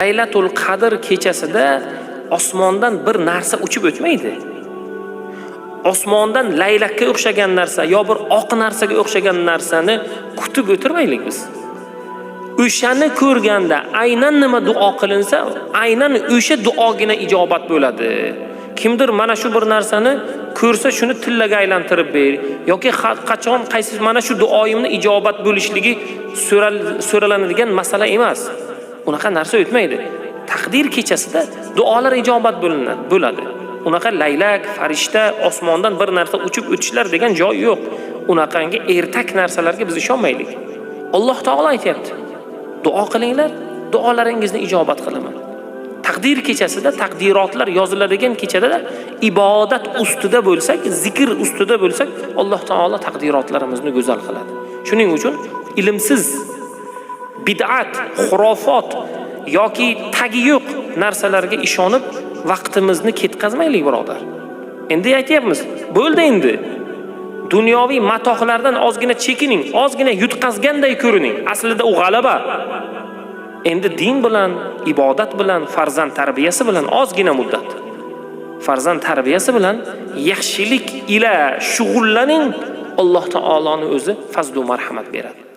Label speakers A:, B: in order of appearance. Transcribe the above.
A: Laylatul Qadr kechasida osmondan bir narsa uchib o'tmaydi. Osmondan laylakka o'xshagan narsa yo bir oq narsaga o'xshagan narsani kutib o'tirmaylik biz. O'shani ko'rganda aynan nima duo qilinsa, aynan o'sha duogina ijobat bo'ladi. Kimdir mana shu bir narsani ko'rsa, shuni tillaga aylantirib ber yoki qachon qaysi mana shu duoyimni ijobat bo'lishligi so'ralanadigan masala emas. Unaqa narsa o'tmaydi. Taqdir kechasida duolar ijobat bo'ladi. Unaqa laylak, farishta, osmondan bir narsa uchib o'tishlar degan joy yo'q. Unaqangi ertak narsalarga biz ishonmaylik. Alloh taolo aytyapti: "Duo qilinglar, duolaringizni ijobat qilaman." Taqdir kechasida, taqdirotlar yoziladigan kechada ibodat ustida bo'lsak, zikr ustida bo'lsak, Alloh taolo taqdirotlarimizni go'zal qiladi. Shuning uchun ilmsiz bid'at, xurofot yoki tagi yo'q narsalarga ishonib vaqtimizni ketkazmaylik, birodar. Endi aytyapmiz, bo'ldi endi. Dunyoviy matohlardan ozgina chekining, ozgina yutqazganday ko'rining. Aslida u g'alaba. Endi din bilan, ibodat bilan, farzand tarbiyasi bilan ozgina muddat. Farzand tarbiyasi bilan yaxshilik ila shug'ullaning, Alloh taoloni o'zi fazlu marhamat beradi.